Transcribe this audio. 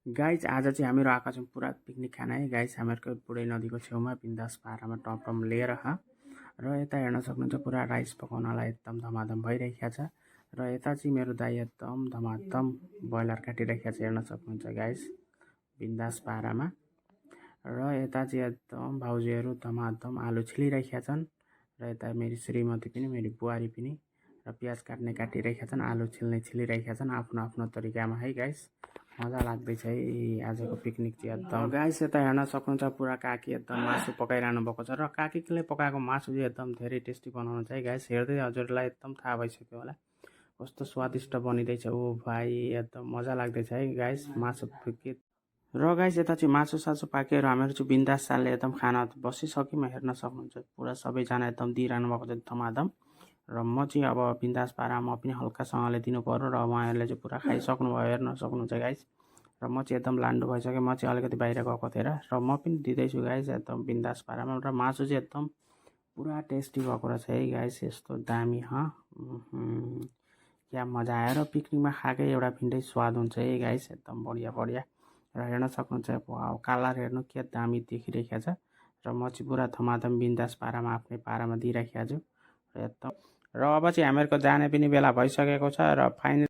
Guys आज चाहिँ हामीहरू आएका छौँ पुरा पिकनिक खाना है गाइज। हामीहरूको पुरै नदीको छेउमा बिन्दास पारामा टम लिएर र यता हेर्न सक्नुहुन्छ पुरा राइस पकाउनलाई एकदम धमाधम भइरहेको छ। र यता चाहिँ मेरो दाइ एकदम धमाधम ब्रोइलर काटिरहेको छ, हेर्न सक्नुहुन्छ गाइज बिन्दास पारामा। र यता चाहिँ एकदम भाउजूहरू धमाधम आलु छिलिरहेका छन्। र यता मेरी श्रीमती पनि मेरी बुहारी पनि र प्याज काटिरहेका छन्, आलु छिलिरहेका छन् आफ्नो आफ्नो तरिकामा है गाइस। मजा लाग्दैछ है आजको पिकनिक चाहिँ एकदम। गाइस यता हेर्न सक्नुहुन्छ पुरा काकी एकदम मासु पकाइरहनु भएको छ र काकीले पकाएको मासु चाहिँ एकदम धेरै टेस्टी बनाउनु छ है गाइस। हेर्दै हजुरलाई एकदम थाहा भइसक्यो होला कस्तो स्वादिष्ट बनिँदैछ। ओ भाइ एकदम मजा लाग्दैछ है गाइस मासु के। र गाइस यता चाहिँ मासु सासु पाकेर हामीहरू चाहिँ बिन्दास सालले एकदम खाना बसिसक्यौँ, हेर्न सक्नुहुन्छ पुरा सबैजना एकदम दिइरहनु भएको छ धमाधम। र म चाहिँ अब बिन्दास पारा म पनि हल्कासँगले दिनु पर्यो र उहाँहरूले चाहिँ पुरा खाइसक्नुभयो, हेर्न सक्नुहुन्छ गाइस। र म चाहिँ एकदम लान्डो भइसकेँ, म चाहिँ अलिकति बाहिर गएको थिएँ र म पनि दिँदैछु गाइस एकदम बिन्दास पारामा। र मासु चाहिँ एकदम पुरा टेस्टी भएको रहेछ है गाइस, यस्तो दामी क्या मजा आयो। र पिकनिकमा खाएकै एउटा भिन्दै स्वाद हुन्छ है गाइस, एकदम बढिया। र हेर्न सक्नुहुन्छ कलर हेर्नु के दामी देखिरहेको छ। र म चाहिँ पुरा धमाधम बिन्दास पारामा आफ्नै पारामा दिइराखेको छु र एकदम। र अब चाहिँ हामीहरूको जाने पनि बेला भइसकेको छ र फाइनल